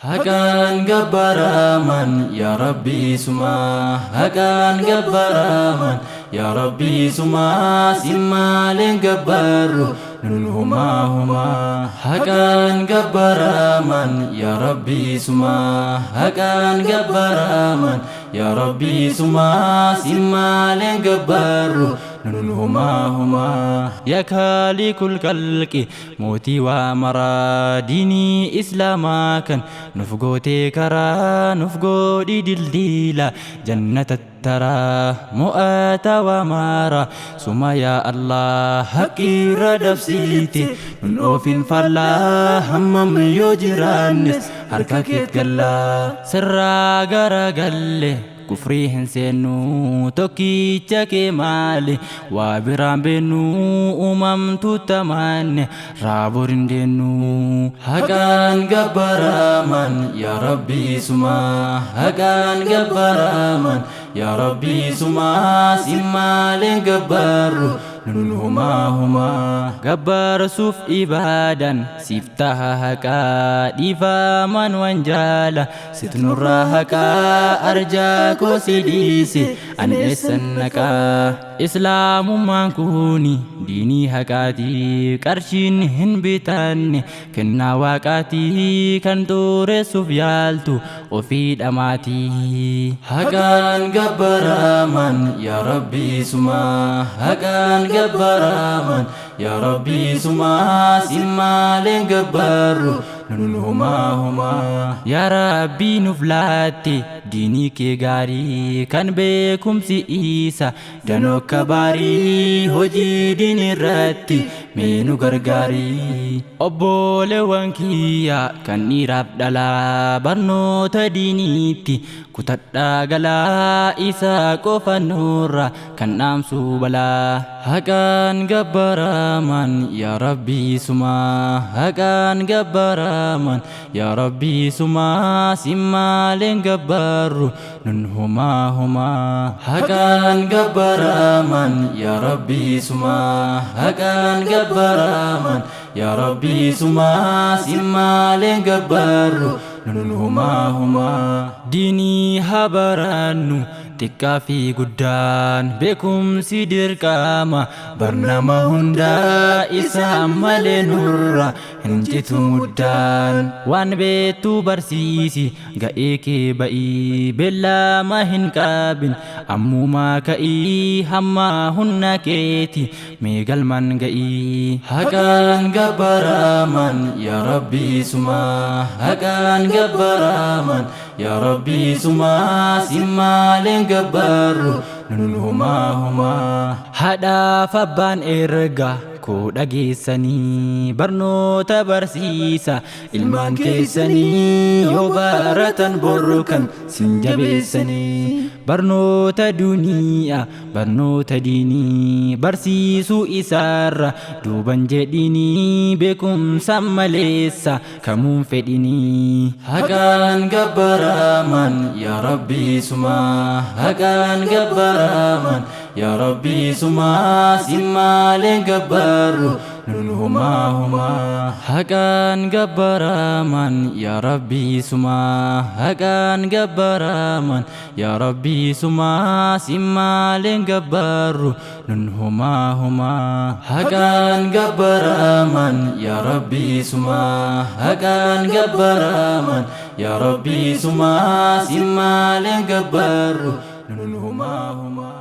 Haqaan gabbaraman yaa Rabbii sumaa, haqaan gabbaraman yaa Rabbii sumaa, si maleen gabbarru nun humaa humaa. Haqaan gabbaraman yaa Rabbii sumaa, haqaan gabbaraman yaa Rabbii sumaa, si maleen gabbarru nun humaa humaa. Yaa Khaalikul khalqi, mootii waa maraa, diinii Islaamaa kan nuuf gootee karaa, nuuf godhi dildiila jannata taraa, mo'ata waa mara suma yaa Allah. Haqqiirra dabsiite nun oofin faallaa, hammam yoo jiraannes harka keet gallaa. Sirraa garagalle kufrii hin seennu, tokkicha kee maali waa biraan beennu, uumamtu tamanne raabor hin deennu. Haqaan gabbaraman yaa Rabbii sumaa, haqaan gabbaraman yaa Rabbii sumaa, si maleen gabbarru nun humaa humaa. Gabbarsuuf ibaadan siif taha haqaa, dhiifaman wanjaala sit nurraa haqaa, arjaa koo si dhiise ani eessan naqaa? Islaamummaan kuni diinii haqaati, qarshiin hin bitanne, kennaa waaqaati, kan xureessuuf yaaltu ofii dhamaati. Haqaan gabbaraman yaa Rabbii sumaa, haqaan gabbaraman yaa Rabbii sumaa, si maleen gabbarru nun humaa humaa. Yaa Rabbii, nuuf laatte diinii kee gaarii, kan beekumsi isa danokka baarii, hojii diinii irratti mee nu gargaarii. Obboleewwan kiyya kan dhiiraaf dhalaa, barnoota diiniitti kutadhaa galaa, isa qofa nurra kan dhaamsu balaa. Haqaan gabbaraman yaa Rabbii sumaa, haqaan gabbaraman yaa Rabbii sumaa, si maleen gabbarru nun humaa humaa. Haqaan gabbaraman yaa Rabbii sumaa, haqaan gabbaraman yaa Rabbii sumaa, si maleen gabbarru nun humaa humaa. Diinii haa barannu xiqqaa fi guddaan, beekumsi dirqama barnama hundaa, isa malee nurra hin citu muddaan. Waan beektu barsiisi, ga'ee kee ba'ii, beellama hin qabin, ammumaa ka'ii, hamma humna keeti mee galman ga'ii. Haqaan gabbaraman yaa Rabbii sumaa, haqaan gabbaraman yaa Rabbii sumaa, si maleen gabbarru nun humaa humaa. Haadhaaf abbaan erga koo dhageessanii, barnoota barsiisa ilmaan keessanii, yoo baratan borru kan sin jabeessanii. Barnoota duniyaa, barnoota diinii barsiisuu isaarra duuban jedhinii, beekumsa maleessa kamuun fedhinii. Haqaan gabbaraman yaa Rabbii sumaa, haqaan gabbaraman yaa Rabbii sumaa, si maleen gabbarru nun humaa humaa. Haqaan gabbaraman yaa Rabbii sumaa, haqaan gabbaraman yaa Rabbii sumaa, si maleen gabbarru nun humaa humaa. Haqaan gabbaraman yaa Rabbii sumaa, haqaan gabbaraman yaa Rabbii sumaa, si maleen gabbarru nun humaa humaa.